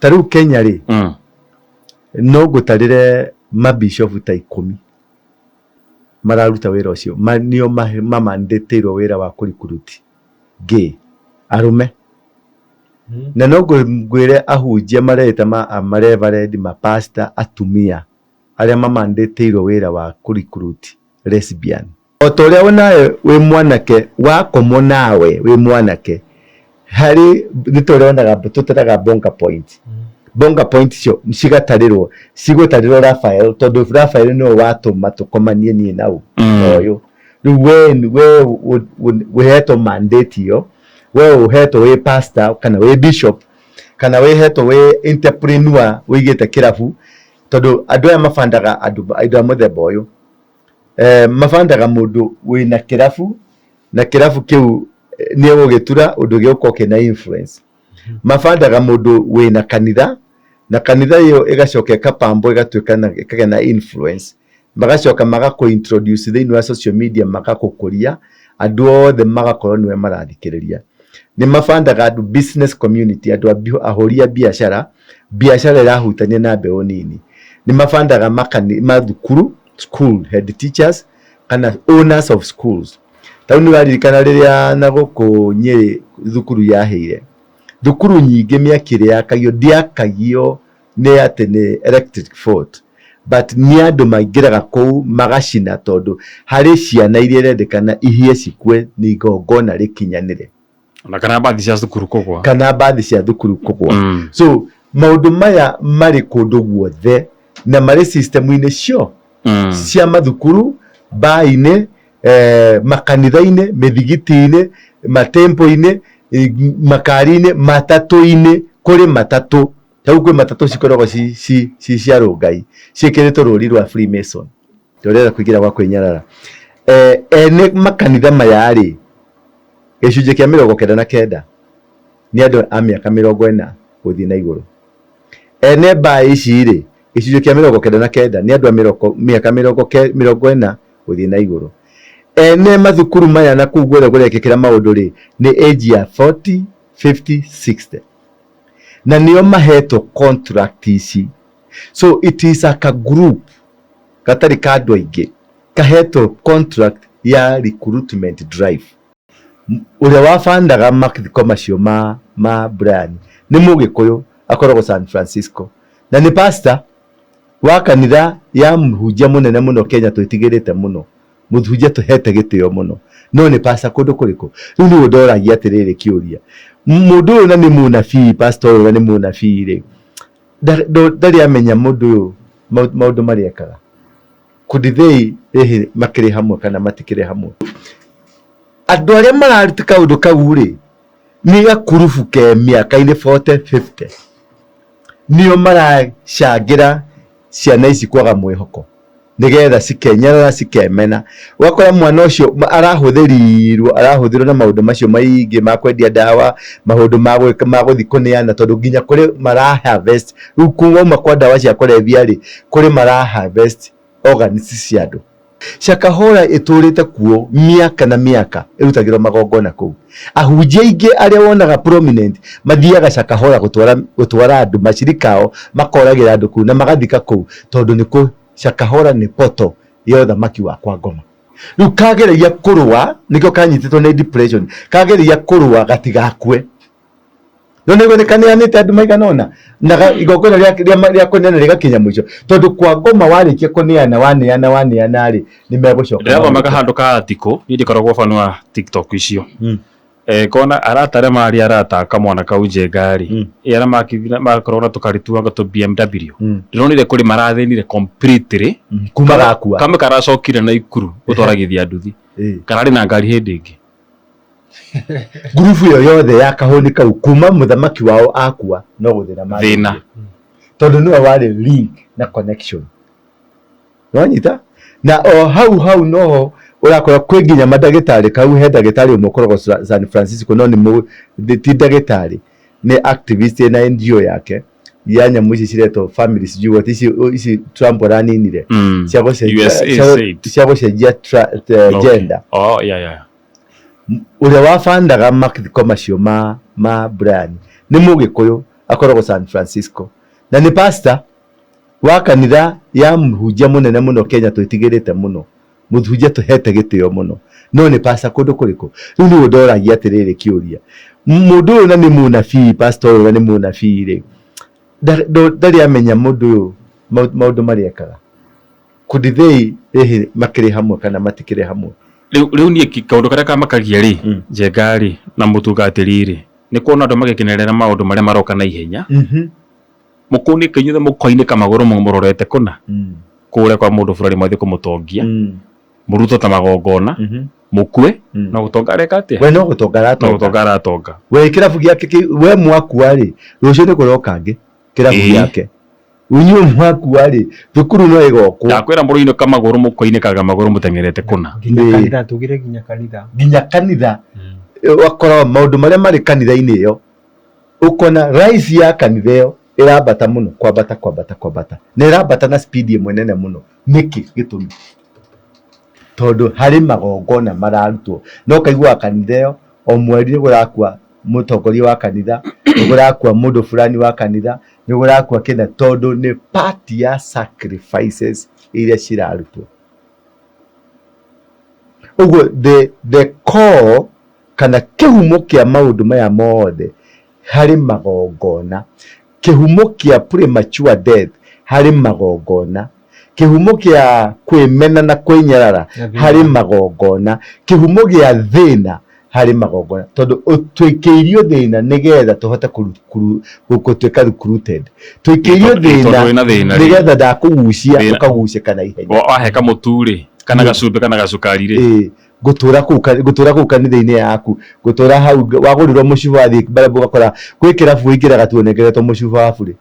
Ta rĩu Kenya rĩ, no ngũtarĩre mabishofu ta 10 mararuta wĩra ũcio, nĩo mamandĩtĩirwo wĩra wa kũrikuruti gay arũme. Na no ngwĩre ahunjia mareĩta mareverend, mapasta, atumia arĩa mamandĩtĩirwo wĩra wa kũrikuruti lesbian. O ta ũrĩa nawe wĩ mwanake wakomwo nawe wĩ mwanake harĩ nĩ ta ũrĩa wonaga tũtaraga bonga point. Bonga point icio cigatarĩrwo, cigũtarĩrwo Raphael tondũ Raphael nĩwe watũma tũkomanie niĩ na ũyũ. Rĩu we ũhetwo mandate ĩyo, we ũhetwo wĩ pastor kana wĩ bishop kana wĩhetwo wĩ entrepreneur ũigĩte kĩrabu, tondũ andũ aya mabandaga andũ a mũthemba ũyũ. Mabandaga mũndũ wĩna kĩrabu na kĩrabu kĩu nĩ egũgĩtura ũndũ gĩgũkorwo kĩna influence. Mabandaga mũndũ wĩna kanitha na kanitha ĩyo ĩgacoka ĩkapambwo ĩgatuĩka na ĩkagĩa na influence, magacoka magakũ introduce thĩinĩ wa social media, magagũkũria andũ othe magakorwo nĩwe marathikĩrĩria. Nĩ mabandaga andũ business community, andũ ahũri a biacara, biacara ĩrahutania na mbeũ nini. Nĩ mabandaga mathukuru, school head teachers kana owners of schools. Ta rĩu nĩ ũraririkana rĩrĩa na gũkũ Nyĩrĩ thukuru yahĩire, thukuru nyingĩ mĩaki ĩrĩa yakagio ndĩakagio nĩ atĩ nĩ electric fault, but nĩ andũ maingĩraga kũu magacina tondũ harĩ ciana iria irendekana ihĩe cikue nĩ igongona rĩkinyanĩre. Ona kana mbathi cia thukuru kũgwa. Kana mbathi cia thukuru kũgwa. So maũndũ maya marĩ kũndũ guothe na marĩ system-inĩ cio cia mathukuru, mbainĩ, makanitha-inĩ, mĩthigiti-inĩ, matempo-inĩ, makari-inĩ, matatũ-inĩ. Kũrĩ matatũ ta rĩu kwĩ matatũ cikoragwo ci cia rũngai ciĩkĩrĩtwo rũri rwa Freemason tũrenda kũingĩra gwa kwĩnyarara. Ene makanitha maya rĩ, gĩcunjĩ kĩa 99 nĩ andũ a mĩaka 40 gũthiĩ na igũrũ. Ene mbaa ici rĩ, gĩcunjĩ kĩa 99 nĩ andũ a mĩaka 40 gũthiĩ na igũrũ. Ene mathukuru maya na kũu guothe kũrekĩkĩra maũndũ rĩ, nĩ age ya 40, 50, 60. Na nĩo mahetwo contract ici. So it is a group gatarĩ ka andũ aingĩ kahetwo contract ya recruitment drive. Ũrĩa wabandaga mathiko macio ma Brian nĩ Mũgĩkũyũ, akoragwo San Francisco na nĩ pastor wa kanitha ya mũhunjia mũnene mũno Kenya twĩtigĩrĩte mũno, mũhunjia tũhete gĩtĩo mũno, no nĩ pastor kũndũ kũrĩkũ? Rĩu nĩguo ndoragia atĩrĩrĩ kĩũria, mũndũ ũyũ na nĩ mũnabii, pastor ũyũ na nĩ mũnabii rĩ, ndarĩ amenya mũndũ ũyũ maũndũ marĩa ekaga. Could they hihi makĩrĩ hamwe kana matikĩrĩ hamwe? Andũ arĩa mararuta kaũndũ kau rĩ, nĩ gakurubu ke mĩaka-inĩ 40, 50 nĩo maracangĩra ciana ici kwaga mwĩhoko nĩgetha cikenyerera cikemena. Ũgakora mwana ũcio arahũthĩrirwo, arahũthĩrwo na maũndũ macio maingĩ ma kwendia ndawa, maũndũ ma gwĩka ma gũthiĩ kũneana, tondũ nginya kũrĩ mara harvest rĩu kuma kwa ndawa cia kũrebia rĩ, kũrĩ mara harvest organs cia andũ. Shakahola ĩtũrĩte kuo mĩaka na mĩaka, ĩrutagĩrwo magongona kũu. Ahunjia aingĩ arĩa wonaga prominent mathiaga Shakahola gũtwara andũ macirika ao, makoragĩra andũ kũu na magathika kũu, tondũ nĩ kũ Shakahola nĩ poto ya ũthamaki wa kwa ngoma. Rĩu kageragia kũrũa, nĩkĩo kanyitĩtwo nĩ depression, kageragia kũrũa gatigakue. No nĩguo nĩ kaneanĩte andũ maigana ũna na igongona rĩa kũneana rĩgakinya mũico, tondũ kwa ngoma warĩkia kũneana waneana waneana rĩ, nĩ megũcoka. Ndĩrathomaga handũ ka article, niĩ ndikoragwo fan wa TikTok icio. Kona arata arĩa marĩ arata kamwana kau Njenga rĩ, arĩa makoragwo na tũkari tuanga tũ BMW. Ndĩronire kũrĩ marathĩnire completely. Kuma gakua. Kamwe karacokire Naikuru gũtwaragithia nduthi. Kararĩ na ngari hĩndĩ ĩngĩ. Ngurubu ĩyo yothe ya kahũni kau kuma mũthamaki wao akua no gũthĩna mathĩna, tondũ nĩwe warĩ link na connection. Wanyita? Na o hau hau noho ũrakora kwĩ nginya mandagĩtarĩ kau, he ndagĩtarĩ ũmwe ũkoragwo San Francisco, no nĩ ti ndagĩtarĩ, nĩ activist na NGO yake ya nyamũ ici ciretwo family sijui what ici ici Trump araninire cia gũcenjia gender. Oh, yeah. Ũrĩa wabandaga mathiko macio ma Brian nĩ Mũgĩkũyũ, Akoragwo San Francisco na nĩ pastor wa kanitha ya mũhunjia mũnene mũno Kenya twĩtigĩrĩte mũno, mũhunjia tũhete gĩtĩo mũno, no nĩ pastor kũndũ kũrĩkũ? Rĩu nĩguo ndoragia atĩrĩrĩ kĩũria, mũndũ ũyũ na nĩ mũnabii, pastor ũyũ na nĩ mũnabii rĩ, ndarĩ amenya mũndũ ũyũ maũndũ marĩa ekaga? Could they hihi makĩrĩ hamwe kana matikĩrĩ hamwe? Rĩu niĩ kaũndũ karĩa kamakagia rĩ, Njenga rĩ, na mũtungatĩri rĩ, nĩ kuona andũ magĩkenerera maũndũ marĩa maroka na ihenya. Mũkũnĩke inyuothe mũkoinĩka magũrũ mũrorete kũna kũrĩa kwa mũndũ bũrũri mwathiĩ kũmũtongia, mũrutwo ta magongona, mũkue, no gũtonga areka atĩa? We no gũtonga No aratonga. gũtonga aratonga. We kĩrabu gĩake we mwakua rĩ, rũciũ nĩ kũroka angĩ kĩrabu gĩake. Inyuĩ mwakua rĩ, thukuru no ĩgokwo. Ndakwĩra mũroinũka magũrũ mũkoinĩkaga magũrũ mũteng'erete kũna. Nginya kanitha, tugire nginya kanitha. Nginya kanitha. Ũgakora maũndũ marĩa marĩ kanitha-inĩ ĩyo, ũkona rise ya kanitha ĩyo ĩrambata mũno, kwambata kwambata kwambata, na ĩrambata na speed ĩmwe nene mũno. Nĩkĩ gĩtũmi? Tondũ harĩ magongona mararutwo. Na ũkaiguaga kanitha ĩyo o mweri nĩ kũrakua mũtongoria wa kanitha, nĩ kũrakua mũndũ fulani wa kanitha, nĩ kũrakua kĩna, tondũ nĩ part ya sacrifices iria cirarutwo. Ũguo the core kana kĩhumo kĩa maũndũ maya mothe harĩ magongona, kĩhumo kĩa premature death harĩ magongona, kĩhumo kĩa kwĩmena na kwĩnyarara harĩ magongona, kĩhumo gĩa thĩna harĩ magongona, tondũ twĩkĩirio thĩna nĩgetha tũhote gũtuĩka recruited, twĩkĩirio thĩna nĩgetha ndakũgucia ũkagucĩka na ihenya. Wahe kamũtu rĩ, kana gacumbĩ kana gacukari rĩ, Ngũtũra kũu ngũtũra kũu kanitha-inĩ yaku, ngũtũra hau wagũrĩrwo mũcuba wathiĩ mbarabu ũgakora gwĩ kĩrabu ũingĩraga tu ũnengeretwo mũcuba wa burĩ,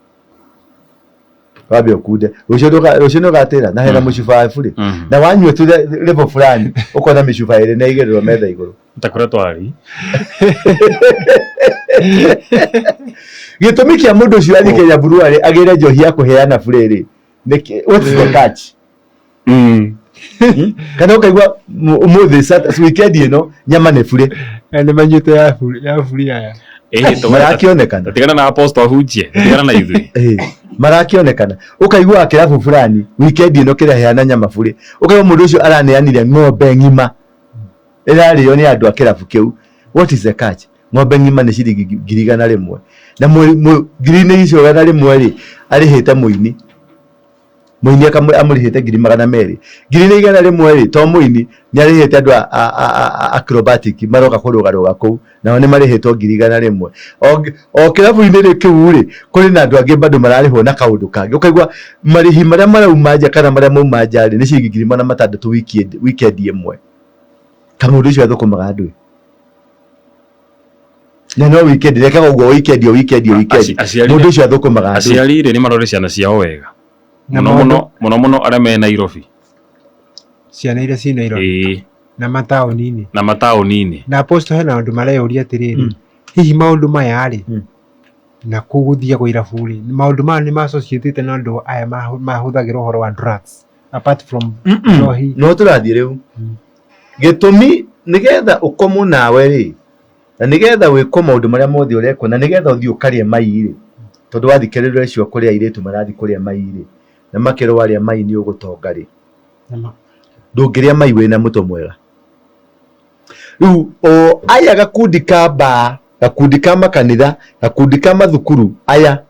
wambe ũkunde rũciũ, rũciũ nĩ ũgatĩra na hena mũcuba wa burĩ, na wanyua tu level fulani ũkona mĩcuba ĩrĩ na igĩrĩrwo metha igũrũ. Ta kũrĩa twarĩ. Gĩtũmi kĩa mũndũ ũcio athiĩ Kenya Brewery agĩre njohi ya kũheana burĩ rĩ, nĩkĩ? What's the catch? Kana ũkaigua ũmũthĩ weekend ĩno nyama nĩ burĩ. Nĩ manyuĩte ya buri aya. Marakĩonekana. Tigana na apostle ahunjie, tigana na ithuĩ. Marakĩonekana. Ũkaigua kĩrabu fulani weekend ĩno kĩraheana nyama burĩ, ũkaigua mũndũ ũcio araneanire ng'ombe ng'ima ĩrarĩo nĩ andũ a kĩrabu kĩu. What is the catch? Ng'ombe ng'ima nĩ ciringi 100,000, na ngiri-inĩ icio 100 rĩ, arĩhĩte mũini, mũini amũrĩhĩte 200,000. 100,000 rĩ, to mũini, nĩ arĩhĩte andũ a acrobatic maroka kũrũgarũga kũu, nao nĩ marĩhĩtwo 100,000. O kĩrabu-inĩ rĩ kĩu rĩ, kũrĩ na andũ angĩ bado mararĩhwo na kaũndũ kangĩ. Ũkaigua marĩhi marĩa marauma nja kana marĩa mauma nja rĩ, nĩ ciringi 600,000 weekend ĩmwe. Ta mũndũ ũcio athũkũmaga andũ na no weekend rekaga ũguo weekend o weekend o weekend. Mũndũ ũcio athũkũmaga andũ. Aciari rĩ, nĩ marore ciana ciao wega mũno mũno mũno mũno arĩa me Nairobi. Ciana iria ci Nairobi na mataũni-inĩ. Na mataũni-inĩ. Na apostle, hena andũ mareyũria atĩrĩrĩ, hihi maũndũ maya rĩ, na kũu gũthiagwo irabu rĩ, maũndũ maya nĩ ma-associate na andũ aya mahũthagĩra ũhoro wa drugs apart from njohi? No tũrathiĩ rĩu gĩtũmi nĩgetha ũkomwo nawe rĩ, na nĩgetha wĩkwo maũndũ marĩa mothe ũrekwo, na nĩgetha ũthiĩ ũkarĩe mai rĩ, tondũ wathiĩ kĩrĩro ũcio kũrĩa airĩtu marathiĩ kũrĩa mai rĩ, na makerwo warĩa mai nĩ ũgũtonga rĩ, ndũngĩrĩa mai wĩna mũtwe mwega. Rĩu o aya gakundi ka mbaa, gakundi ka makanitha, gakundi ka mathukuru, aya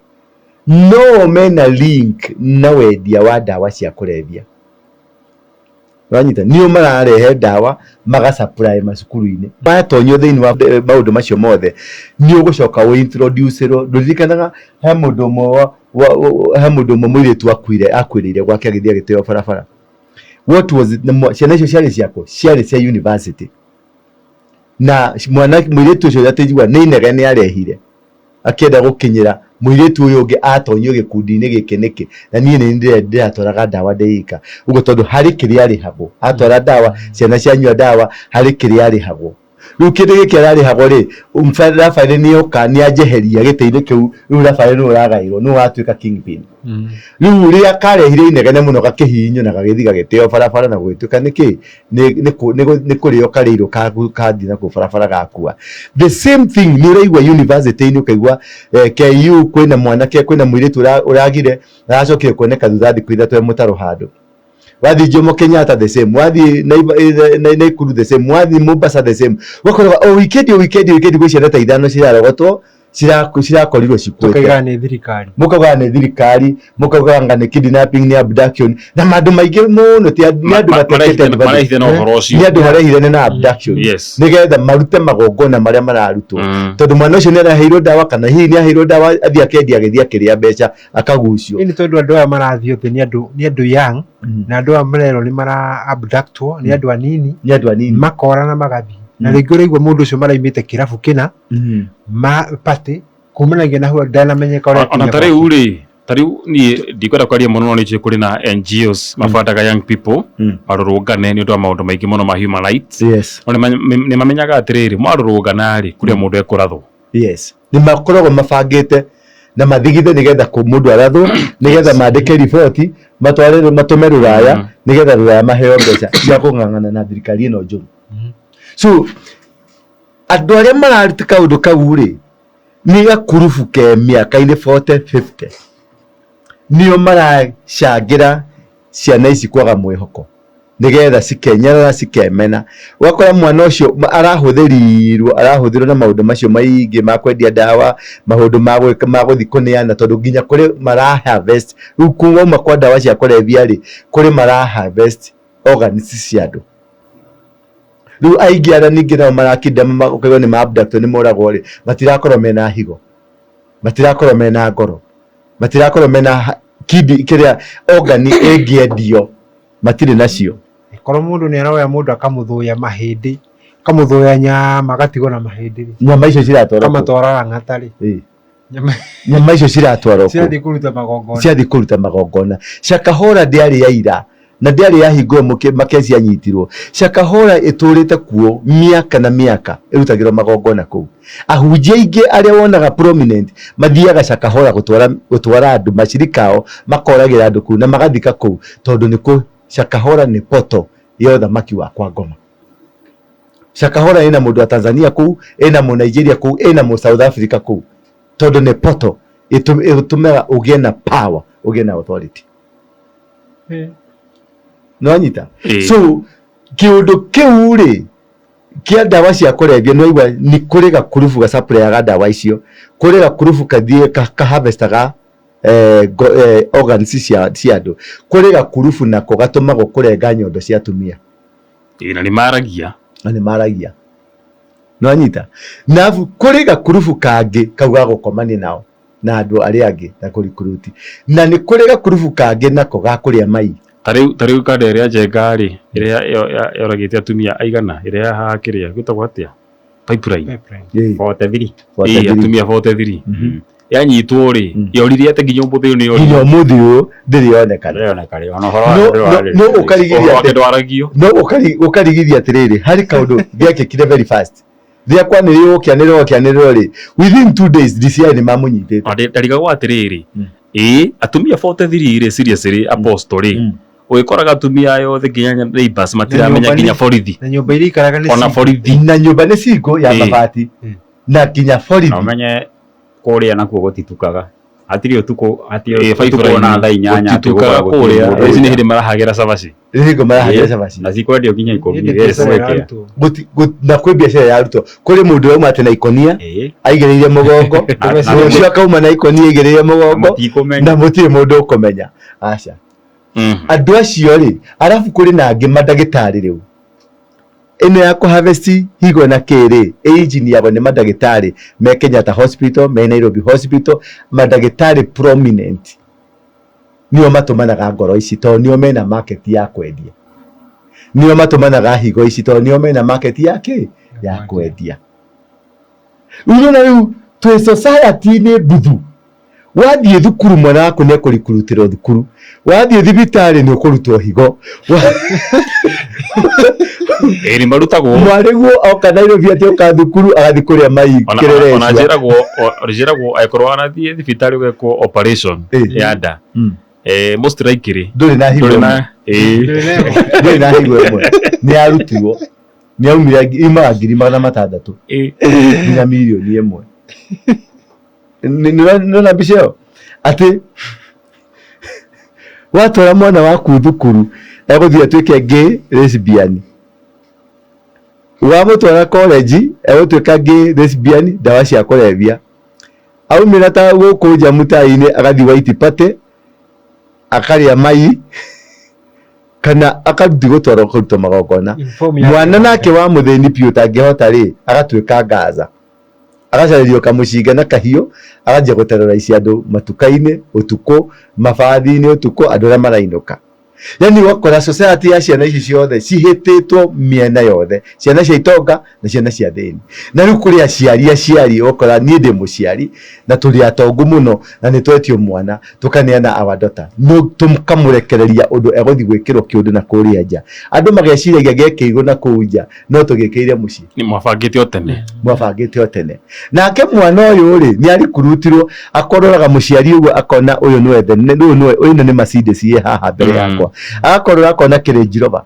no mena link na wendia wa ndawa cia kũrebia. Ũranyita? Nĩo mararehe ndawa magasupply macukuru-inĩ. Watonyio thĩinĩ wa maũndũ macio mothe, nĩ ũgũcoka ũ introduce rwo. Ndũririkanaga he mũndũ ũmwe he mũndũ ũmwe mũirĩtu akuire, akuĩrĩire gwake agĩthiĩ agĩteo barabara. What was it? Ciana icio ciarĩ ciakũ? Ciarĩ cia university. Na mwana mũirĩtu ũcio atĩ njigua nĩ inegene arehire, akĩenda gũkinyĩra mũirĩtu ũyũ ũngĩ atonyio gĩkundi-inĩ gĩkĩ nĩkĩ, na niĩ nĩ ndĩratwaraga ndawa ndĩ ika ũguo, tondũ harĩ kĩrĩa arĩhagwo atwara ndawa, ciana cianyua ndawa, harĩ kĩrĩa arĩhagwo. Rĩu kĩndũ gĩkĩ ararĩhagwo rĩ, rabarĩ nĩ oka nĩ anjeheria gĩtĩ-inĩ kĩu, rĩu rabarĩ nĩwe ũragaĩrwo, nĩwe watuĩka kingpin. Rĩu rĩrĩa karehire inegene mũno gakĩhihinywo na gagĩthiĩ gagĩteo barabara na gũgĩtuĩka nĩ kĩ, nĩ kũrĩo karĩirwo kathiĩ nakũu barabara gakua. The same thing nĩ ũraigua university-inĩ ũkaigua KU kwĩna mwanake, kwĩna mũirĩtu ũragire, aracokire kuoneka thutha wa thikũ 3 e mũtaro handũ. Wathiĩ Jomo Kenyatta the same, wathiĩ Naikuru the same, wathiĩ Mombasa the same. Ũgakoraga o weekend, o weekend, o weekend gwĩ ciana ta ithano cirarogotwo, cirakorirwo cikuĩte. Tũkaigaga nĩ thirikari. Mũkaugaga nĩ thirikari, mũkaugaga anga nĩ kidnapping, nĩ abduction, na maũndũ maingĩ mũno ti nĩ andũ matekĩte advantage. Marehire na ũhoro ũcio. Nĩ andũ marehire na abduction. Nĩgetha marute magongona marĩa mararutwo. Tondũ mwana ũcio nĩ araheirwo ndawa kana hihi nĩ aheirwo ndawa athiĩ akendia agĩthiĩ akĩrĩa mbeca akagucio. Ĩni tondũ andũ aya marathiĩ othe nĩ andũ nĩ andũ young na andũ aya marerwo nĩ mara abductwo nĩ andũ anini. Nĩ andũ anini. Makora na magathiĩ. Na rĩngĩ ũraigua mũndũ ũcio maraimĩte kĩrabu kĩna ma party kumanagia na hau ndanamenyeka ũrĩa Ona akinya ta rĩu rĩ, ta rĩu niĩ ndikwenda kwaria mũno no nĩ njũĩ kũrĩ na NGOs mabandaga young people marũrũngane nĩ ũndũ wa maũndũ maingĩ mũno ma human rights. No nĩ mamenyaga atĩrĩrĩ, mwarũrũngana rĩ, kũrĩ mũndũ ekũrathwo. Yes. Nĩ makoragwo mabangĩte na mathigithe nĩgetha mũndũ arathwo, nĩgetha mandĩke riboti, matware matũme rũraya, nĩgetha rũraya maheo mbeca cia kũng'ang'ana na thirikari ĩno njũru. So andũ arĩa mararuta kaũndũ kau rĩ, nĩ gakurubu ke mĩaka-inĩ 40 50 nĩo maracangĩra ciana ici kwaga mwĩhoko nĩgetha cikenyerera cikemena. Ũgakora mwana ũcio arahũthĩrirwo arahũthĩrwo na maũndũ macio maingĩ ma kwendia ndawa, maũndũ ma gwĩka ma gũthiĩ kũneana tondũ nginya kũrĩ mara harvest rĩu wauma kwa ndawa cia kũrebia rĩ, kũrĩ mara harvest organs cia andũ. Rĩu aingĩ arĩa ningĩ nao marakinda ũkaigua nĩ ma abduct nĩ moragwo rĩ, matirakorwo mena higo, matirakorwo mena ngoro, matirakorwo mena kidney kĩrĩa organ ĩngĩendio matirĩ nacio. Korwo mũndũ nĩ aroya mũndũ akamũthũya mahĩndĩ, akamũthũya nyama agatigwo na mahĩndĩ rĩ, Nyama icio ciratwarwo kũ? akamatwara Lang'ata rĩ. Nyama Nyama icio ciratwarwo kũ? Cirathiĩ kũruta magongona. Cirathiĩ kũruta magongona. Shakahola ndĩarĩ ya ira na ndĩarĩ ya hingo ĩyo Makesi anyitirwo. Shakahola ĩtũrĩte kuo mĩaka na mĩaka ĩrutagĩrwo magongona kũu. Ahunjia aingĩ arĩa wonaga prominent mathiaga Shakahola gũtwara gũtwara andũ macirika ao makoragĩra andũ kũu na magathika kũu tondũ nĩ kũ Shakahola nĩ poto ya ũthamaki wa kwa ngoma. Shakahola ĩna mũndũ wa Tanzania kũu, ĩna mũ Nigeria kũu, ĩna mũ South Africa kũu tondũ nĩ poto ĩtũmaga ũgĩe na power, ũgĩe na authority. Nĩwanyita? So kĩũndũ kĩu rĩ kĩa ndawa cia kũrebia nĩwaigua nĩ kũrĩ gakurubu gacapurayaga ndawa icio, kũrĩ gakurubu kathiĩ ka harvestaga organs cia andũ, kũrĩ gakurubu nako gatũmagwo kũrenga nyondo cia atumia. Ĩĩ na nĩ maragia. Na nĩ maragia. Nĩwanyita? Na arabu kũrĩ gakurubu kangĩ kau ga gũkomania nao na andũ arĩa angĩ na kũrikuruti. Na nĩ kũrĩ gakurubu kangĩ nako ga kũrĩa mai. Ta rĩu kanda ĩrĩa Njenga rĩ, ĩrĩa yoragĩte atumia aigana, ĩrĩa ya haha kĩrĩa, gwĩtagwo atĩa? Pipeline. Ĩĩ. 43. Ĩĩ, atumia 43. Yanyitwo rĩ, yorire atĩ nginya ũmũthĩ ũyũ nĩ yorire. Nginya ũmũthĩ ũyũ ndĩrĩ yonekana. Ndĩrĩ yonekana. Ona ũhoro wake ndũrĩ warĩrĩrio. No ũkarigithia Ũhoro wake atĩ ndwaragio. no ũkarigithia atĩrĩrĩ, harĩ kaũndũ gekĩkire very fast. Rĩrĩa kwanĩrĩirwo gũkĩanĩrĩrwo gũkĩanĩrĩrwo rĩ, within 2 days DCI nĩ mamũnyitĩte. Ona ndarigagwo atĩrĩrĩ, ĩĩ atumia 43 rĩ, seriously, apostle rĩ, ũgĩkoraga atumia aya othe nginya neighbors matiramenya nginya borithi. Na nyũmba iria ikaraga nĩ Ona borithi. Na nyũmba nĩ single ya mabati. Na nginya borithi. Na ũmenye kũrĩa nakuo gũtitukaga. Hatirĩ ũtukũ, hatirĩ Ĩĩ, ũtukũ pipeline ona thaa inyanya atĩ gũtitukaga gũkoragwo gũtirĩ kũrĩa. mũndũ Ici nĩ nja. hĩndĩ marahagĩra cabaci. Nĩ hingo marahagĩra cabaci. Na cikwendio nginya ikũmi. Ĩndĩ Ĩĩ, biacara gwĩkĩa. ĩrarutwo. Na kwĩ biacara yarutwo. Kũrĩ mũndũ wauma atĩ na ikonia aigĩrĩire mũgongo, rũciũ akauma na ikonia aigĩrĩire mũgongo, Mũtikũmenya. na mũtirĩ mũndũ ũkũmenya. Aca. Andũ acio rĩ, arabu kũrĩ na angĩ mandagĩtarĩ rĩu. Ĩno ya kũ harvest higo na kĩ rĩ, ĩinjiniagwo nĩ mandagĩtarĩ me Kenyatta Hospital, me Nairobi Hospital, mandagĩtarĩ prominent nĩo matũmanaga ngoro ici tondũ nĩo mena market ya kwendia. Nĩo matũmanaga higo ici tondũ nĩo mena market ya kĩ? Ya kwendia. Rĩu nĩwona rĩu twĩ society-inĩ mbuthu. Wathiĩ thukuru mwana waku nĩ ekũrikurutĩrwo thukuru, wathiĩ thibitarĩ nĩ ũkũrutwo higo. Ĩĩ nĩ marutagwo. Mwarĩguo oka Nairobi atĩ oka thukuru agathiĩ kũrĩa mai Ona ona kĩrĩrecua. njĩragwo njĩragwo angĩkorwo wanathiĩ thibitarĩ ũgekwo operation ya nda. Most likely Ndũrĩ na higo ndũrĩ ĩmwe. na ĩĩ. Ndũrĩ na higo ĩmwe. Nĩ yarutirwo. Nĩ yaumire imaga 600,000 nginya 1 mirioni. Nĩ mbica ĩyo atĩ watwara mwana waku thukuru egũthiĩ atuĩke gay lesbian, wamũtwara college egũtuĩka gay lesbian, ndawa cia kũrebia, aumĩra ta gũkũ nja mũtai-inĩ agathiĩ white party akarĩa mai kana akathiĩ gũtwarwo kũrutwo magongona. Inform ya Mwana nake wa mũthĩni biũ ũtangĩhota rĩ, agatuĩka Gaza, agacarĩrio kamũcinga na kahiũ, akanjia gũterrorize andũ matuka-inĩ ũtukũ, mabathi-inĩ ũtukũ, andũ arĩa marainũka. Yani ũgakora society ya ciana ici ciothe cihĩtĩtwo mĩena yothe, ciana cia itonga na ciana cia thĩni. Na rĩu kũrĩ aciari aciari ũgakora niĩ ndĩ mũciari na tũrĩ atongu mũno na nĩ twetio mwana tũkaneana our daughter, no tũkamũrekereria ũndũ egũthiĩ gwĩkĩrwo kĩũndũ na kũrĩa nja. Andũ mageciragia gĩekĩirwo na kũu nja, no tũgĩkĩire mũciĩ. Nĩ mwabangĩte o tene. Mwabangĩte o tene. Nake mwana ũyũ rĩ, nĩ arikurutirwo, akororaga mũciari ũguo akona ũyũ nĩwe the ũyũ nĩwe ĩno nĩ Mercedes ĩ haha mbere yakwa. Agakorora akona kĩ-Range Rover.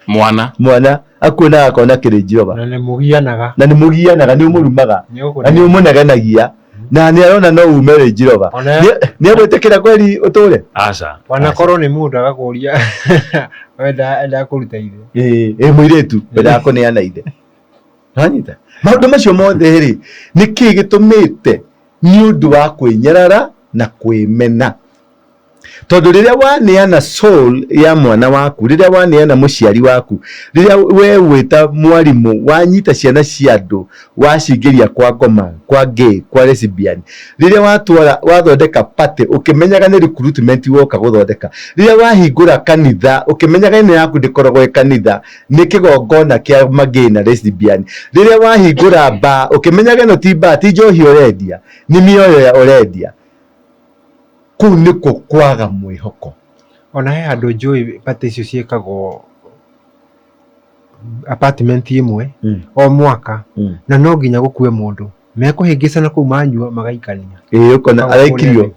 Mwana. Mwana akuonaga akona kĩ-Range Rover. Na nĩ mũgianaga. Na nĩ mũgianaga, nĩ ũmũrumaga. Na nĩ ũmũnegenagia. Na nĩ arona no ume Range Rover. Nĩ egwĩtĩkĩra kweli ũtũre? Aca. Wanakorwo nĩ mũndũ agakũria wenda endaga kũruta ithe. Ĩĩ, ĩ mũirĩtu wendaga kũneana ithe. Wanyita? Maũndũ macio mothe rĩ, nĩ kĩĩ gĩtũmĩte? Nĩ ũndũ wa kwĩnyarara na kwĩmena. Tondũ rĩrĩa waneana soul ya mwana waku, rĩrĩa waneana mũciari waku, rĩrĩa we wĩta mwarimũ wanyita ciana cia andũ wacingĩria kwa ngoma, kwa gay, kwa lesbian, rĩrĩa watwara wathondeka party ũkĩmenyaga nĩ recruitment woka gũthondeka, rĩrĩa wahingũra kanitha ũkĩmenyaga ĩno yaku ndĩkoragwo ĩ kanitha, nĩ kĩgongona kĩa magay na lesbian, rĩrĩa wahingũra bar ũkĩmenyaga ĩno ti bar, ti njohi ũrendia, nĩ mĩoyo ya ũrendia. Kũu nĩkuo kwaga mwĩhoko. Ona he handũ njũĩ party icio ciĩkagwo apartment ĩmwe o mwaka na no nginya gũkue mũndũ. Mekũhĩngĩcana kũu manyua magaikania. Ĩĩ ũkona Kũrĩa araikirio thĩ.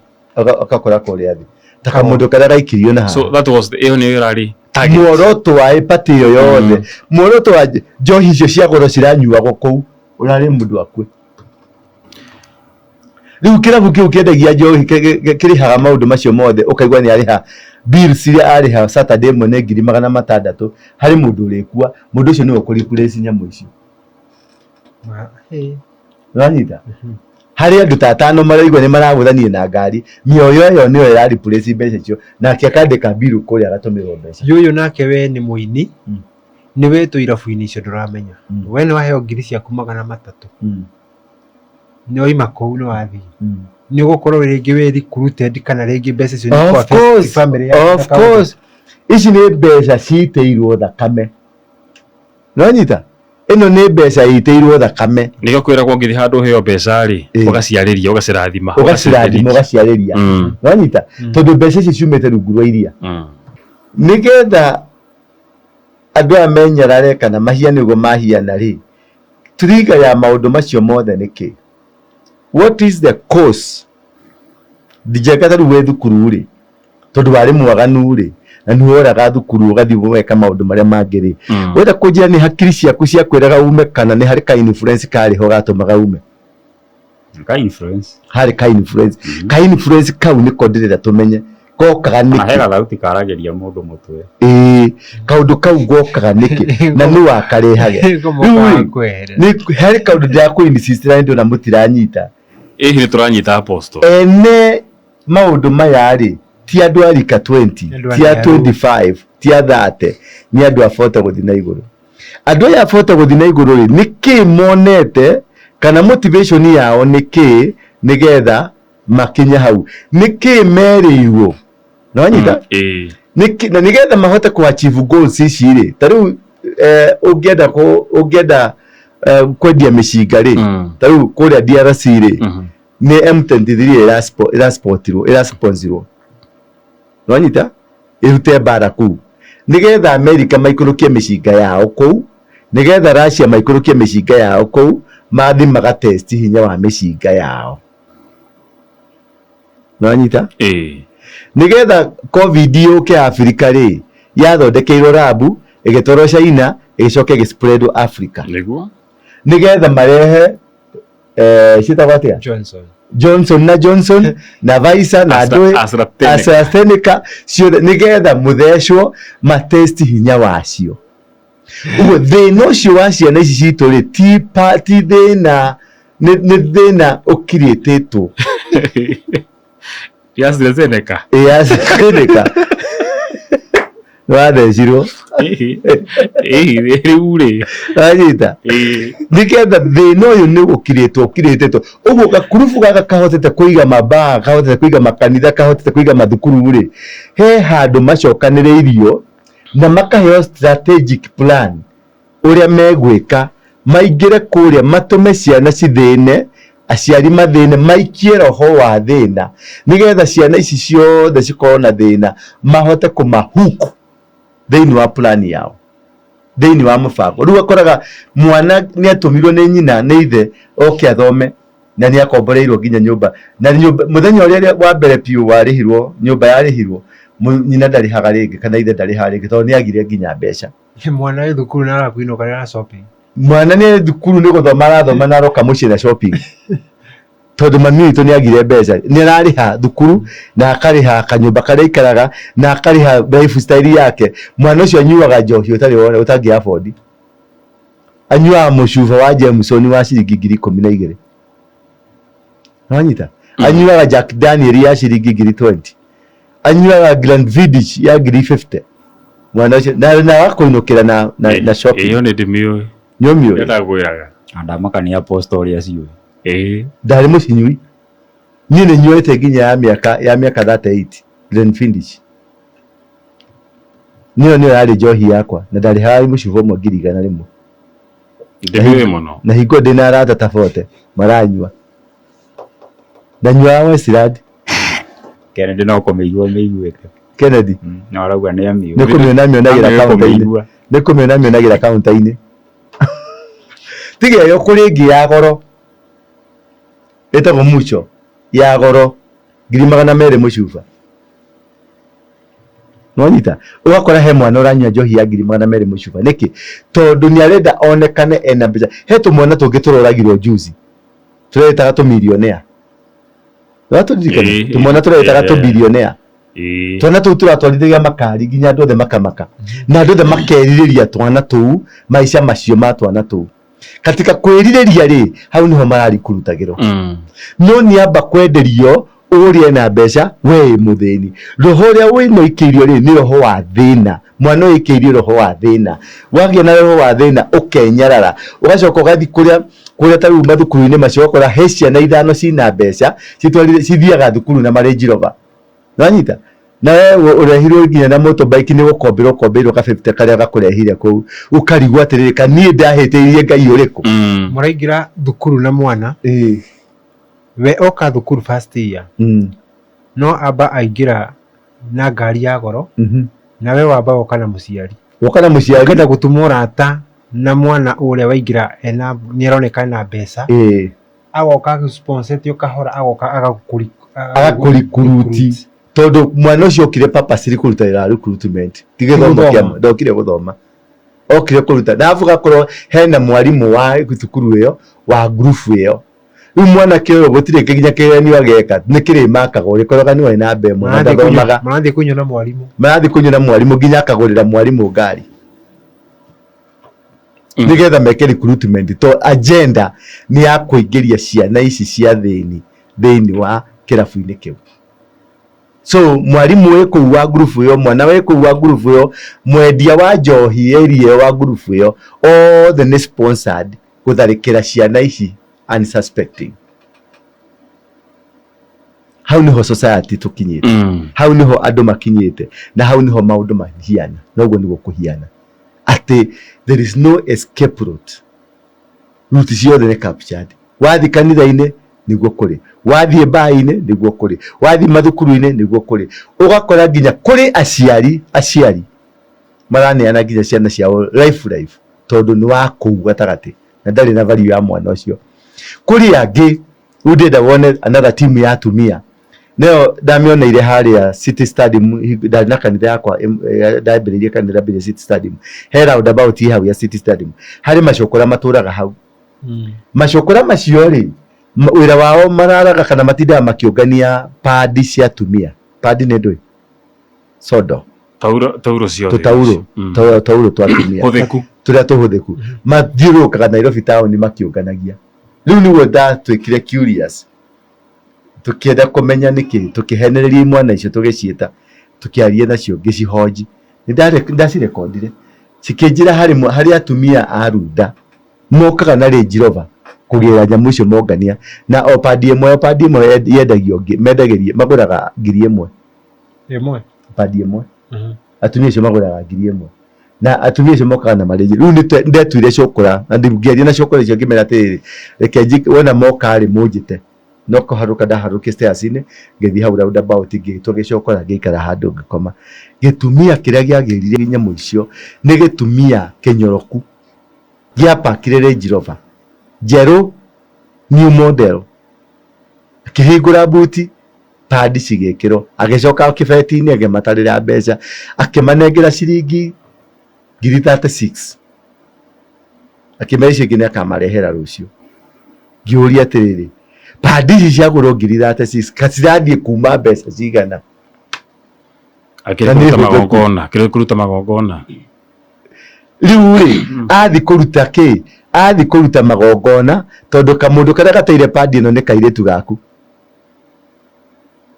Agakora kũrĩa thĩ. Ta kamũndũ karĩa gaikirio na haha. So that was ĩyo nĩyo ĩrarĩ target. Muoroto wa party ĩyo yothe, muoroto wa njohi icio cia goro ciranyuagwo kũu, ũrarĩ mũndũ akue. Rĩu kĩrabu kĩu kĩendagia njohi kĩrĩhaga maũndũ macio mothe, ũkaigua nĩ arĩha bills iria arĩha Saturday ĩmwe nĩ 600,000 harĩ mũndũ ũrĩkua, mũndũ ũcio nĩwe ũkũ replace nyamũ icio. Nĩwanyita? Harĩ andũ ta atano maraigua nĩ maragũthanire na ngari, mĩoyo ĩyo nĩyo ĩra replace mbeca icio, nake akandĩka bill kũrĩa agatũmĩrwo mbeca. Yũyũ nake we nĩ mũini, nĩ wetwo irabu-inĩ icio ndũramenya. We nĩ waheo ngiri ciaku 300. Nĩ waima kũu nĩ wathiĩ. Nĩ ũgũkorwo rĩngĩ wĩ recruited kana rĩngĩ mbeca icio nĩ Of affect course, family yaku of na kaũndũ. course. Ici nĩ mbeca citĩirwo thakame. Nĩwanyita? Ĩno nĩ mbeca ĩitĩirwo thakame. Nĩkĩo kwĩragwo ũngĩthiĩ handũ ũheo mbeca rĩ, ũgaciarĩria, ũgacirathima. Ũgacirathima, ũgaciarĩria. Nĩwanyita? Tondũ mbeca ici ciumĩte rungu rwa iria. Nĩgetha andũ aya menyarare kana mahiane ũguo mahiana rĩ, trigger ya maũndũ macio mothe nĩ kĩ? What is the cause? Njenga ta rĩu wĩ thukuru rĩ, tondũ warĩ mwaganu rĩ, na nĩ woraga thukuru ũgathiĩ ũgeka maũndũ marĩa mangĩ rĩ, wenda kũnjĩra nĩ hakiri ciaku ciakwĩraga ume kana nĩ harĩ ka influence karĩ ho gatũmaga ume? Ka influence. Harĩ ka influence. Ka influence kau nĩko ndĩrenda tũmenye gokaga Na he nĩkĩ. gathauti karagĩria mũndũ mũtwe. Ĩĩ, kaũndũ kau gokaga nĩkĩ na nĩ wakarehage. Rĩu rĩ, nĩ harĩ kaũndũ ndĩrakũ insist na ndĩrona mũtiranyita. Ĩĩ nĩ tũranyita apostle. Ene maũndũ maya rĩ, ti andũ a rika 20, Andũ ti a aniaru. 25, ti a 30, nĩ andũ a 40 gũthiĩ na igũrũ. Andũ aya a 40 gũthiĩ na igũrũ rĩ, nĩ kĩĩ monete kana motivation yao nĩ kĩĩ nĩgetha makinye hau? Nĩ kĩĩ merĩirwo? Nĩwanyita? Ĩĩ. Nĩkĩ- na nĩgetha mahote kũ achieve goals ici rĩ, ta rĩu ũngĩenda ũngĩenda kwendia mĩcinga rĩ, ta rĩu kũrĩa DRC rĩ, nĩ M23 ĩraspotirwo, ĩrasponsorwo. Nĩwanyita? Ĩrute mbara kũu. Nĩgetha Amerika maikũrũkie mĩcinga yao kũu, nĩgetha Russia maikũrũkie mĩcinga yao kũu, mathi magatesti hinya wa mĩcinga yao. Nĩwanyita? Ĩĩ. Nĩgetha COVID yũke Afrika rĩ, yathondekeirwo rabu, ĩgĩtwarwo China, ĩgĩcoka ĩgĩ-spreadwo Africa. Nĩguo. Nĩgetha marehe eh, ciĩtagwo atĩa? Johnson. Johnson na Johnson na Pfizer na Astra- ndũĩ AstraZeneca. AstraZeneca ciothe nĩgetha mũthecwo matesti hinya wacio. Ũguo thĩna ũcio wa ciana ici citũ rĩ ti pa- ti thĩna nĩ nĩ thĩna ũkirĩtĩtwo. Ya AstraZeneca. Ĩ AstraZeneca nĩwathecirwo. Ĩĩ. Ĩĩ, rĩu rĩ. Wanyita? Ĩĩ. Nĩgetha thĩna ũyũ nĩ ũkirĩtwo ũkirĩtĩtwo ũguo gakurubu gaka kahotete kũiga mabaa kahotete kũiga makanitha kahotete kũiga mathukuru rĩ he handũ macokanĩrĩirio na makaheo strategic plan ũrĩa megwĩka maingĩre kũrĩa matũme ciana cithĩne aciari mathĩne maikie roho wa thĩna nĩgetha ciana ici ciothe cikorwo na thĩna mahote kũmahuku thĩinĩ wa plan yao thĩinĩ wa mũbango. Rĩu ũkoraga mwana nĩ atũmirwo nĩ nyina nĩ ithe oke athome na nĩ akomboreirwo nginya nyũmba na nyũmba mũthenya ũrĩa wa mbere biũ warĩhirwo nyũmba yarĩhirwo nyina ndarĩhaga rĩngĩ kana ithe ndarĩhaga rĩngĩ tondũ nĩ agire nginya mbeca. Mwana wĩ thukuru na arakwinũka na shopping. Mwana nĩ thukuru nĩ gũthoma arathoma na aroka mũciĩ na shopping. Tondũ mami witũ nĩ agire mbeca nĩ ararĩha thukuru na akarĩha kanyũmba karĩa aikaraga na akarĩha lifestyle yake. Mwana ũcio anyuaga njohi ũtarĩ wona ũtangĩ afford. Anyuaga mũcuba wa Jameson wa ciringi 12,000. Nĩwanyita? Anyuaga Jack Daniel ya ciringi 20,000. Anyuaga Glenfiddich ya 50,000. Mwana ũcio na na akũinũkĩra na na, na shopping. Ĩyo nĩ ndĩmĩũĩ. Nĩũmĩũĩ? Ndagwĩraga. Na ndamaka nĩ apostle ũrĩa ciũĩ. Ĩĩ. Ndarĩ mũcinyui. Niĩ nĩ nyuĩte nginya ya mĩaka ya mĩaka 38 Glenfiddich. Niyo nĩyo yarĩ njohi yakwa na ndarĩhaga mũcuba ũmwe 100,000. Ndĩmĩũĩ mũno. Na hingo ndĩna arata ta bote maranyua. Ndanyuaga Westland. Kennedy no kũmĩigua ũmĩiguĩte. Kennedy. No arauga nĩ amĩũĩ. Nĩ kũmĩona amĩonagĩra Amĩũĩ kaunta-inĩ. kũmĩigua. Nĩ kũmĩona amĩonagĩra kaunta-inĩ. Tiga ĩyo kũrĩ ĩngĩ ya goro ĩtagwo mucho ya goro 200,000 mũcuba. Nĩwanyita? Ũgakora he mwana ũranyua njohi ya 200,000 mũcuba. Nĩkĩ? Tondũ nĩ arenda onekane ena mbeca. He tũmwana tũngĩ tũroragirwo juzi tũretaga tũmilionea. Nĩwatũririkana? Ĩĩ, Tũmwana tũretaga ĩĩ. tũbilionea. Ĩĩ. Twana tũu tũratwarithagia makari nginya andũ othe makamaka. Na andũ othe makerirĩria twana tũu, maica macio ma twana tũu. Katika kwĩrirĩria rĩ, hau nĩho mararikurutagĩrwo. No nĩ amba kwenderio ũrĩa ena mbeca, we wĩ mũthĩni. Roho ũrĩa wĩna ũikĩirio rĩ, nĩ roho wa thĩna. Mwana ũyũ aikĩirio roho wa thĩna. Wagĩa na roho wa thĩna, ũkenyarara. Ũgacoka ũgathiĩ kũrĩa kũrĩa ta rĩu mathukuru-inĩ macio ũgakora he ciana ithano cina mbeca, citwarire cithiaga thukuru na ma Range Rover. Nĩwanyita? Na we ũrehirwo nginya na motorbike nĩ gũkomberwo ũkombeirwo ka 50 karĩa gakũrehire kũu. Ũkarigwo atĩrĩrĩ, ka niĩ ndahĩtĩirie Ngai ũrĩkũ? Mũraingĩra thukuru na mwana, Ĩĩ. we oka thukuru first year, no amba aingĩra na ngari ya goro, na we wamba woka na mũciari. Woka na mũciari. Ũkenda gũtuma ũrata na mwana ũrĩa waingĩra ena nĩ aroneka ena mbeca. Ĩĩ. Agoka agũsponsetio kahora agoka agakũri Agakũrikuruti. Tondũ mwana ũcio okire purposely kũruta wĩra wa recruitment. Ti gĩthomo kĩa ndokire gũthoma. Okire kũruta. Na arabu gakorwo hena mwarimũ wa thukuru ĩyo wa group ĩyo. Rĩu mwanake ũyũ gũtirĩ nginya kĩgeranio ageka nĩ kĩrĩmakaga ũrĩkoraga nĩwe namba ĩmwe na ndathomaga. Marathiĩ kũnyua na mwarimũ. Marathiĩ kũnyua na mwarimũ nginya akagũrĩra mwarimũ ngari. Nĩgetha meke recruitment to agenda nĩ ya kũingĩria ciana ici cia thĩni thĩinĩ wa kĩrabu-inĩ kĩu. So mwarimũ wĩ kũu wa group ĩyo, mwana wĩ kũu wa group ĩyo, mwendia wa njohi area ĩyo wa group ĩyo, othe nĩ sponsored gũtharĩkĩra ciana ici unsuspecting. Hau niho society tũkinyĩte. Hau niho andũ makinyĩte na hau niho maũndũ mahiana. Na ũguo nĩguo kũhiana atĩ there is no escape route. Route ciothe nĩ captured. Wathiĩ kanitha-inĩ nĩguo kũrĩ, wathiĩ mbaa-inĩ nĩguo kũrĩ, wathiĩ mathukuru-inĩ nĩguo kũrĩ. Ũgakora nginya kũrĩ aciari aciari Maraneana nginya ciana ciao life life tondũ nĩ wa kũu gatagatĩ na ndarĩ na value ya mwana ũcio. Kũrĩ angĩ rĩu ndĩrenda wone another team ya atumia nayo ndamĩoneire harĩa City Stadium, ndarĩ na kanitha yakwa ndambĩrĩirie kanitha ndambĩrĩirie City Stadium, he roundabout ĩ hau ya City Stadium, harĩ macokora matũraga hau. Macokora macio rĩ, wĩra wao mararaga kana matindaga makĩũngania padi cia atumia. Padi nĩ ndũĩ? Sodo. Tauro, tauro ciothe. Tũtaurũ. Taurũ twa atumia. Hũthĩku. Tũrĩa tũhũthĩku. Mathiũrũrũkaga Nairobi town makĩũnganagia. Rĩu nĩguo ndatuĩkire curious. Tũkĩenda kũmenya nĩkĩ, tũkĩhenereria imwana icio tũgĩciĩta, tũkĩaria nacio ngĩcihonji. Nĩ ndacirekondire. Cikĩnjĩra harĩ atumia a Runda mokaga na Range Rover kũgĩra nyamũ icio mongania, na o padi ĩmwe, o padi ĩmwe yendagio, mendagĩria, magũraga 1000. Ĩmwe? Padi ĩmwe. Atumia acio magũraga 1000. Na atumia acio mokaga na marĩnji. Rĩu nĩ ndetuire cũkũra, na ngĩaria na cũkũra icio ngĩmera atĩrĩrĩ, reke wona moka rĩ mũnjĩte. No kũharũka ndaharũkire stairs-inĩ, ngĩthiĩ hau roundabout ngĩtwo gĩcokora ngĩikara handũ ngĩkoma. Gĩtumia kĩrĩa gĩagĩrire nyamũ icio nĩ gĩtumia kĩnyoroku gĩapakire Range Rover njerũ new model, akĩhingũra buti padi cigĩkĩrwo, agĩcoka kĩbeti-inĩ akĩmatarĩra mbeca, akĩmanengera ciringi 36,000, akĩmera icio ingĩ nĩ akamarehera rũciũ. Ngĩũria atĩrĩrĩ, padi ici ciagũrwo 36,000 cirathiĩ kuma mbeca cigana? Akĩrĩ Na nĩ kũruta hũthĩku. magongona, akĩrĩ kũruta magongona. Rĩu rĩ, athi kũruta kĩ? Athi kũruta magongona tondũ kamũndũ karĩa gateire padi ĩno nĩ kairĩtu gaku.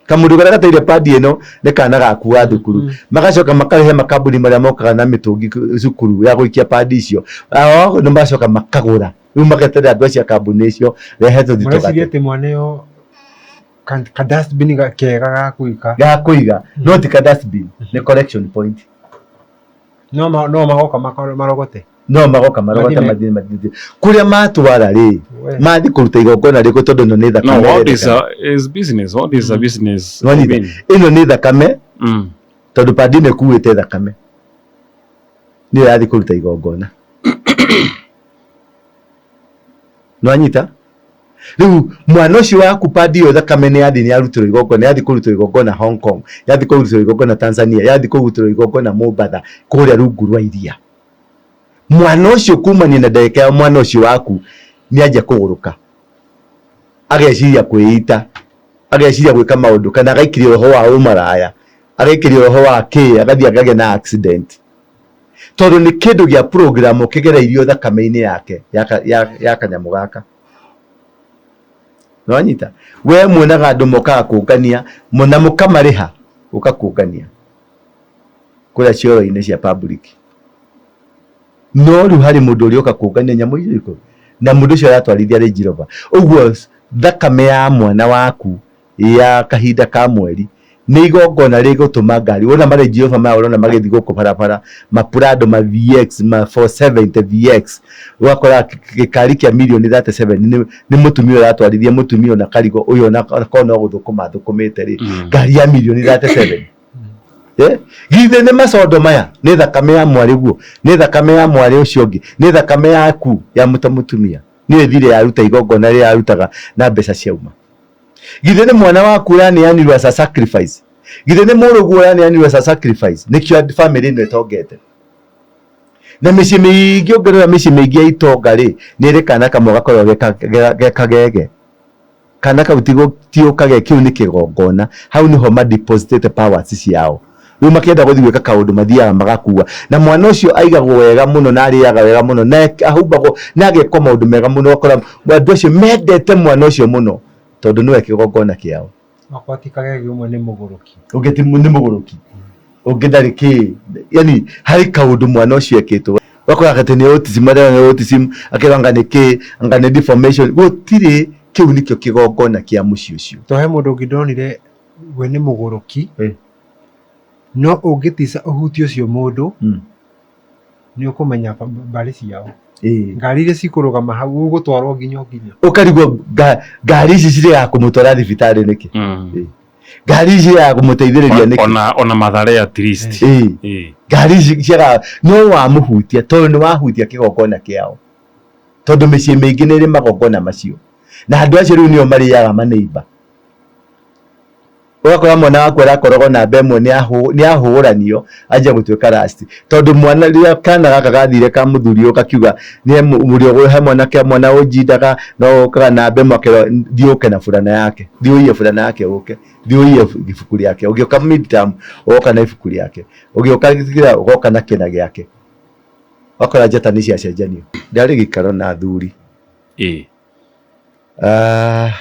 Kamũndũ karĩa gateire padi ĩno nĩ kana gaku ga thukuru. Magacoka makarĩhe makambuni marĩa mokaga na mĩtũngi cukuru ya gũikia padi icio. Ao nĩ macoka makagũra. Rĩu mageterera andũ acio a kambuni icio rehe tũthiĩ Mũreciria tũgate. atĩ mwana ũyũ ka dustbin kega ga kũiga. Ga kũiga. No ti ka dustbin, nĩ collection point. No no magoka marogote. No magoka marogote Mathiĩ mathiĩ mathiĩ. Kũrĩa matwara rĩ, We. mathiĩ kũruta igongona rĩkũ tondũ ĩno nĩ No, thakame what is ĩrendekana. a is business. What is a business? I Nĩwanyita? mean, Ĩno nĩ thakame tondũ padi ĩno ĩkuĩte thakame. Nĩyo yathiĩ kũruta igongona. Nĩwanyita? Rĩu mwana ũcio waku padi ĩyo thakame nĩ yathiĩ nĩ yarutĩrwo igongona, yathiĩ kũrutĩrwo igongona Hong Kong, yathiĩ kũrutĩrwo igongona Tanzania, yathiĩ kũrutĩrwo igongona Mombatha, kũrĩa rungu rwa iria. Mwana ũcio kumania na ndagĩka ya mwana ũcio waku nĩ anjia kũgũrũka. Ageciria kwĩita, ageciria gwĩka maũndũ kana agaikĩrio roho wa ũmaraya, agaikĩrio roho wa kĩ, agathiĩ akagĩa na accident. Tondũ nĩ kĩndũ gĩa program kĩgereirio thakame-inĩ yake ya kanyamũ gaka. Nĩwanyita? We muonaga andũ mokaga kũngania na mũkamarĩha gũka kũngania kũrĩa cioro-inĩ cia public. No rĩu harĩ mũndũ ũrĩa ũka kũngania nyamũ icio ikũ na mũndũ ũcio aratwarithia Range Rover. Ũguo thakame ya mwana waku ya kahinda ka mweri nĩ igongona rĩgũtũma ngari wona ma Range Rover maya ũrona magĩthiĩ gũkũ barabara ma Prado ma VX ma 470 VX ũgakora gĩkari kĩa mirioni 37 nĩ mũtumia ũratwarithia mũtumia ona karigo ũyũ ona korwo no gũthũkũma athũkũmĩte rĩ ngari ya mirioni 37. Githĩ nĩ macondo maya nĩ thakame ya mwarĩ guo nĩ thakame ya mwarĩ ũcio ũngĩ nĩ thakame yaku ya mũta mũtumia nĩyo ĩthire yaruta igongona rĩrĩa yarutaga na mbeca ciauma. Githĩ nĩ mwana waku ũraneanirwo as a sacrifice? Githĩ nĩ mũrũguo ũraneanirwo as a sacrifice? Nĩkĩo family ĩno ĩtongete. Na mĩciĩ mĩingĩ ũngĩrora mĩciĩ mĩingĩ ya itonga rĩ, nĩ ĩrĩ kana kamwe gakoragwo ge kagege. Kana kau ti ũkage kĩu nĩ kĩgongona. Hau nĩho ma depositĩte powers ciao. Rĩu makĩenda gũthiĩ gwĩka kaũndũ mathiaga magakua. Na mwana ũcio aigagwo wega mũno na arĩaga wega mũno na ahumbagwo na agekwo maũndũ mega mũno ũgakora andũ acio mendete mwana ũcio mũno tondũ nĩwe kĩgongona kĩao. Okorwo ti kagege ũmwe nĩ mũgũrũki. Ũngĩ ti nĩ mũgũrũki. Ũngĩ ndarĩ kĩ. Yani harĩ kaũndũ mwana ũcio ekĩtwo. Ũgakora atĩ nĩ autism, arĩa nĩ autism, akerwo anga nĩ kĩ, anga nĩ deformation. Gũtirĩ, kĩu nĩkĩo kĩgongona kĩa mũciĩ ũcio. To he mũndũ ũngĩ ndonire we nĩ mũgũrũki no ũngĩtica ũhutie ũcio mũndũ nĩ ũkũmenya mbarĩ ciao. Ngari iria cikũrũgama hau ũgũtwarwo nginya o nginya. Ũkarigwo ngari ici cirĩaga kũmũtwara thibitarĩ nĩkĩ? Ngari ici ya kũmũteithĩrĩria nĩkĩ? Ona Mathare at least. Ĩĩ. Ĩĩ. Ngari ici ciaga no wamũhutia tondũ nĩ wahutia kĩgongona kĩao, tondũ mĩciĩ mĩingĩ nĩ ĩrĩ magongona macio, na andũ acio rĩu nĩo marĩaga maneiba. Ũgakora mwana waku arakoragwo namba ĩmwe nĩ ahũranio anjia gũtuĩka rasti, tondũ mwana rĩrĩa kana gaka gathire ka mũthuri ũyũ kakiuga nĩ mũrĩ he mwanake mwana ũnjindaga no ũkaga namba ĩmwe, akerwo thiĩ ũke na burana yake, thiĩ ũiye burana yake ũke, thiĩ ũiye ibuku rĩake, ũgĩũka midterm ũgoka na ibuku rĩake, ũgĩũka kĩra ũgoka na kĩna gĩake, ũgakora njata nĩ ciacenjanio. Ndarĩ gĩikaro na athuri.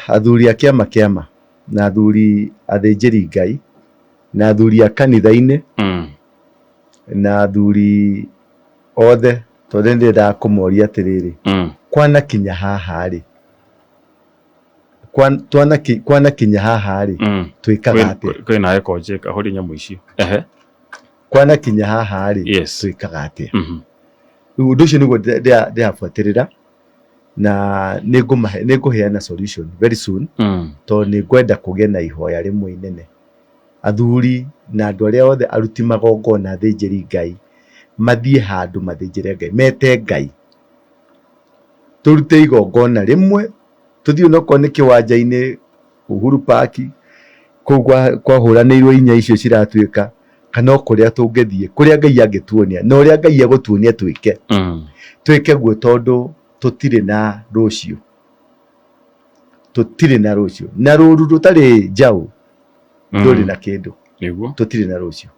Athuri a kĩama kĩama na athuri athĩnjĩri Ngai na athuri a kanitha-inĩ na athuri othe, tondũ nĩ ndĩrendaga kũmoria atĩrĩrĩ, kwanakinya haha rĩ, kwanakinya haha rĩ, twĩkaga atĩa? Kwĩna echo njeka horia nyamũ icio. Ehe. Kwanakinya haha rĩ, twĩkaga atĩa? Rĩu ũndũ ũcio nĩguo ndĩrabuatĩrĩra na nĩngũmahe nĩngũheana solution very soon, tondũ nĩngwenda kũgĩe na ihoya rĩmwe inene. Athuri na andũ arĩa othe aruti magongona athĩnjĩri Ngai mathiĩ handũ mathĩnjĩre Ngai, mete Ngai. Tũrute igongona rĩmwe, tũthiĩ onokorwo nĩ kĩwanja-inĩ Uhuru Park, kũu kwahũranĩirwo inya icio ciratuĩka, kana o kũrĩa tũngĩthiĩ, kũrĩa Ngai angĩtuonia, na ũrĩa Ngai egũtuonia twĩke. Twĩke guo tondũ tũtirĩ na rũciũ. Tũtirĩ na rũciũ. Na rũru rũtarĩ njaũ ndũrĩ na kĩndũ. Nĩguo. Tũtirĩ na rũciũ.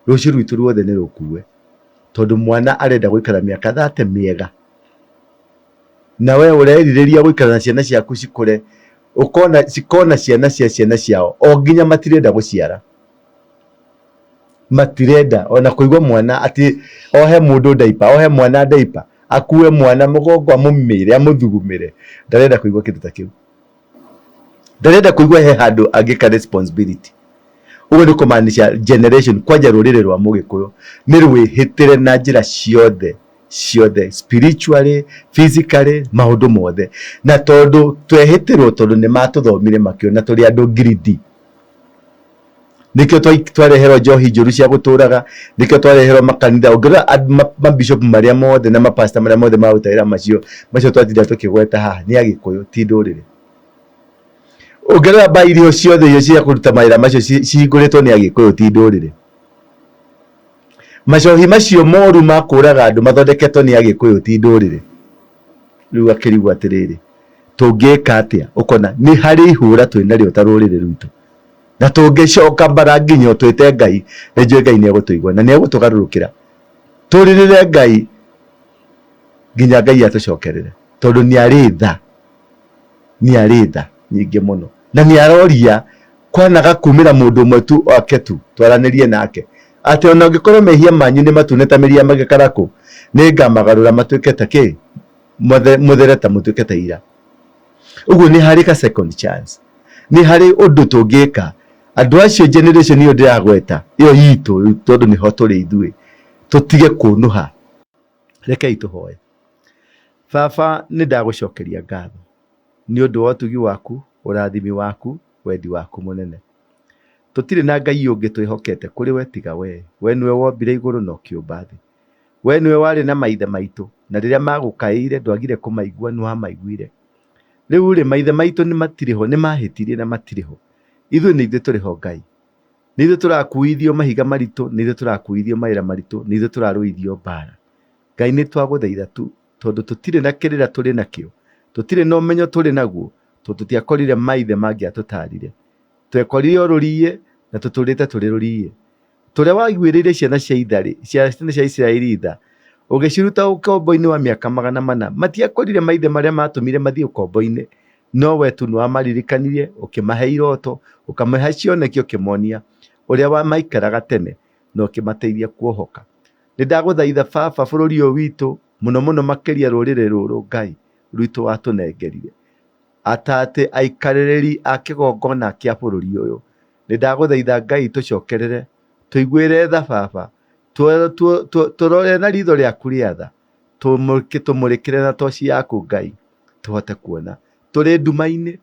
Rũciũ rwitũ ruothe nĩ rũkue. Tondũ mwana arenda gũikara mĩaka 30 mĩega. Na we ũrerirĩria gũikara na ciana ciaku cikũre, ũkona cikona ciana cia ciana ciao, o nginya matirenda gũciara. Matirenda ona kũigua mwana atĩ ohe mũndũ diaper, ohe mwana diaper, akue mwana mũgongo amũmĩre, amũthugumĩre. Ndarenda kũigua kĩndũ ta kĩu. Ndarenda kũigua he handũ angĩka responsibility. Ũguo nĩ kũmaanisha generation, kwanja rũrĩrĩ rwa Mũgĩkũyũ nĩ rwĩhĩtĩre na njĩra ciothe ciothe, spiritually, physically, maũndũ mothe. Na tondũ twehĩtĩrwo tondũ nĩ matũthomire makĩona tũrĩ andũ greedy. Nĩkĩo twareherwo njohi njũru cia gũtũraga, nĩkĩo twareherwo makanitha. Ũngĩrora mabishop marĩa mothe na mapastor marĩa mothe maruta wĩra macio, macio twatinda tũkĩgweta haha nĩ Agĩkũyũ, ti ndũrĩrĩ. Ũngĩrora mbaa iria ciothe iria cia kũruta mawĩra macio cihingũrĩtwo nĩ Agĩkũyũ, ti ndũrĩrĩ. Macohi macio moru ma kũraga andũ mathondeketwo nĩ Agĩkũyũ, ti ndũrĩrĩ. Rĩu akĩrigwo atĩrĩrĩ, tũngĩka atĩa? Ũkona nĩ harĩ ihũra twĩ narĩo ta rũrĩrĩ rwitũ. Na tũngĩcoka mbara nginyo twĩte Ngai, nĩ njũĩ Ngai nĩ egũtũigua na nĩ egũtũgarũrũkĩra. Tũrĩrĩre Ngai nginya Ngai atũcokerere, tondũ nĩ arĩ tha, nĩ arĩ tha nyingĩ mũno. Na nĩ aroria kwanaga kumĩra mũndũ ũmwe tu ake tu twaranĩrie nake, atĩ ona ũngĩkorwo mehia manyu nĩ matune ta mĩri ya magĩkarakũ, nĩ ngamagarũra matuĩke ta kĩ? Mũthere ta mũtuĩke ta ira. Ũguo nĩ harĩ ka second chance. Nĩ harĩ ũndũ tũngĩka. Andũ acio generation ĩyo ndĩragweta, ĩyo itũ tondũ nĩho tũrĩ ithuĩ, tũtige kũnũha. Rekei tũhoe. Baba, nĩ ndagũcokeria ngatho nĩ ũndũ wa ũtugi waku, ũrathimi waku, wendi waku mũnene. Tũtirĩ na Ngai ũngĩ twĩhokete kũrĩ we tiga we. We nĩwe wombire igũrũ na ũkĩũmba thĩ. We nĩwe warĩ na maithe maitũ, na rĩrĩa magũkaĩire ndwagire kũmaigua, nĩ wamaiguire. Rĩu-rĩ, maithe maitũ nĩ matirĩ ho, nĩ mahĩtirie na matirĩ ho. Ithuĩ nĩ ithuĩ tũrĩ ho Ngai. Nĩ ithuĩ tũrakuithio mahiga maritũ, nĩ ithuĩ tũrakuithio mawĩra maritũ, nĩ ithuĩ tũrarũithio mbara. Ngai nĩ twagũthaitha tu, tondũ tũtirĩ na kĩrĩra tũrĩ nakĩo, tũtirĩ na ũmenyo tũrĩ naguo, tondũ tũtiakorire maithe mangĩatũtarire. Twekorire o rũriĩ na tũtũrĩte tũrĩ rũriĩ. Ta ũrĩa waiguĩrĩire ciana cia itharĩ, ciana cia Isiraeli tha, ũgĩciruta ũkombo-inĩ wa mĩaka 400. Matiakorire maithe marĩa maatũmire mathiĩ ũkombo-inĩ, no we tu nĩwamaririkanirie, ũkĩmahe iroto, ũkamahe cioneki, ũkĩmonia ũrĩa wa maikaraga tene, na ũkĩmateithia kuohoka. Nĩ ndagũthaitha Baba, bũrũri ũyũ witũ, mũno mũno makĩria rũrĩrĩ rũrũ Ngai rwitũ watũnengerire, ata atĩ aikarĩrĩri a kĩgongona kĩa bũrũri ũyũ. Nĩ ndagũthaitha Ngai tũcokerere, tũiguĩre tha Baba, tũrore na ritho rĩaku rĩa tha, tũmũrĩkĩre na toci yaku Ngai, tũhote kuona. Tũrĩ nduma-inĩ,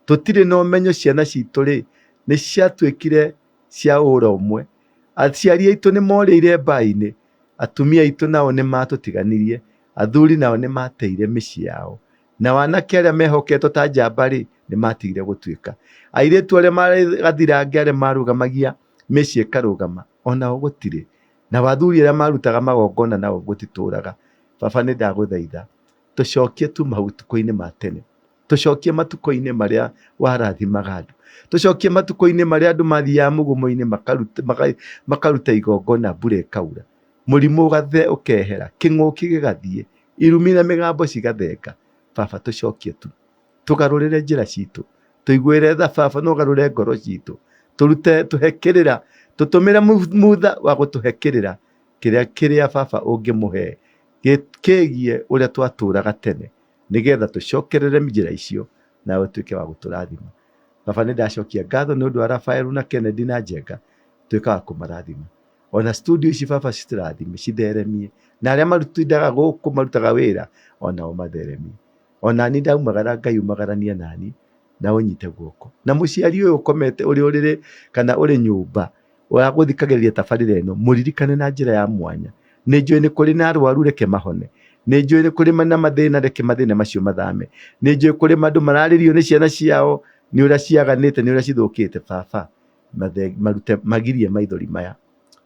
tũtirĩ na ũmenyo ciana citũ rĩ, Nĩ ciatuĩkire cia ũra ũmwe. Aciari aitũ nĩ morĩire mbainĩ, atumia aitũ nao nĩ matũtiganirie, athuri nao nĩ mateire mĩciĩ yao. Nao anake arĩa mehoketwo ta njamba-rĩ, nĩ matigire gũtuĩka. Airĩtu arĩa maarĩ gathirange arĩa marũgamagia mĩciĩ ĩkarũgama, o nao gũtirĩ. Nao athuri arĩa marutaga magongona nao gũtitũraga. Baba nĩ ndagũthaitha, tũcokie tu matukũ-inĩ ma tene. Tũcokie matukũ-inĩ marĩa warathimaga andũ. Tũcokie matukũ-inĩ marĩa andũ mathiaga mũgumo-inĩ makaruta, makaruta igongona mbura ĩkaura. Mũrimũ ũgathe ũkehera, kĩng'ũki gĩgathiĩ, irumi na mĩgambo cigathenga. Baba tũcokie tu. Tũgarũrĩre njĩra citũ. Tũiguĩre tha baba na ũgarũre ngoro citũ. Tũrute, tũhe kĩrĩra. Tũtũmĩre mutha wa gũtũhe kĩrĩra kĩrĩa kĩrĩa baba ũngĩmũhe kĩgiĩ ũrĩa twatũraga tene nĩgetha tũcokerere njĩra icio nawe ũtuĩke wa gũtũrathima. Baba nĩ ndacokia ngatho nĩ ũndũ wa Rafael na Kennedy na Njenga, tuĩka wa kũmarathima. Ona studio ici baba citũrathime, citheremie. Na arĩa marutindaga gũkũ marutaga wĩra onao matheremie. Ona niĩ ndaumagara Ngai umagaranie nani na ũnyite guoko. Na mũciari ũyũ ũkomete ũrĩ ũrĩrĩ kana ũrĩ nyũmba wa gũthikagĩrĩria tabarĩra ĩno mũririkane na njĩra ya mwanya. Nĩ njũĩ nĩ kũrĩ na arwaru reke mahone. Nĩ njũĩ nĩ kũrĩ na mathĩna reke mathĩna macio mathame. Nĩ njũĩ kũrĩ andũ mararĩrio nĩ ciana ciao nĩ ũrĩa ciaganĩte nĩ ũrĩa cithũkĩte. Baba marute magirie maithori maya.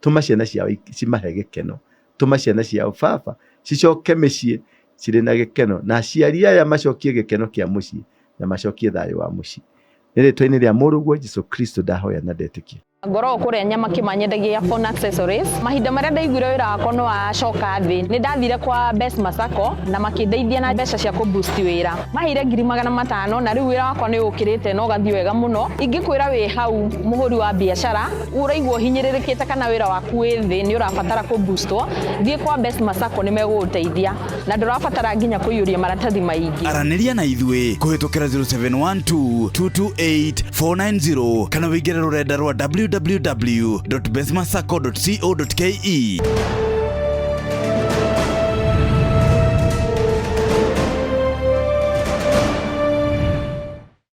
Tũma ciana ciao cimahe gĩkeno. Tũma ciana ciao baba cicoke mĩciĩ cirĩ na gĩkeno na aciari aya macokie gĩkeno kĩa mũciĩ na macokie thayũ wa mũciĩ. Nĩ rĩtwa-inĩ rĩa mũrũguo Jesu Kristo ndahoya na ndetĩkia. Ngoragwo kũrĩa Nyamakima nyendagia phone accessories. Mahinda marĩa ndaiguire wĩra wakwa nĩ wacoka thĩ, nĩ ndathire kwa Best Masako na makĩndeithia na mbeca cia kũ boost wĩra. Maheire 500,000 na rĩu wĩra wakwa nĩ ũkĩrĩte na ũgathiĩ wega mũno. Ingĩkwĩra wĩ hau mũhũri wa biacara, ũraigua ũhinyĩrĩrĩkĩte kana wĩra waku wĩ thĩ nĩ ũrabatara kũ boostwo, thiĩ kwa Best Masako nĩ megũgũteithia na ndũrabatara nginya kũiyũria maratathi maingĩ. Aranĩria na ithuĩ kũhĩtũkĩra 0712 228 490 kana wĩingĩre rũrenda rwa www.bestmasacco.co.ke.